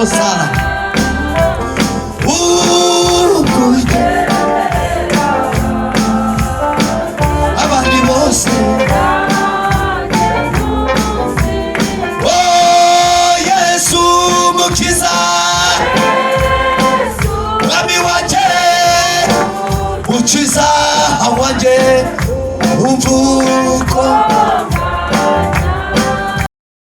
Sara Ukurya abandi bose. Oh Yesu mukiza, mwami wanje, mukiza wanje, umva uko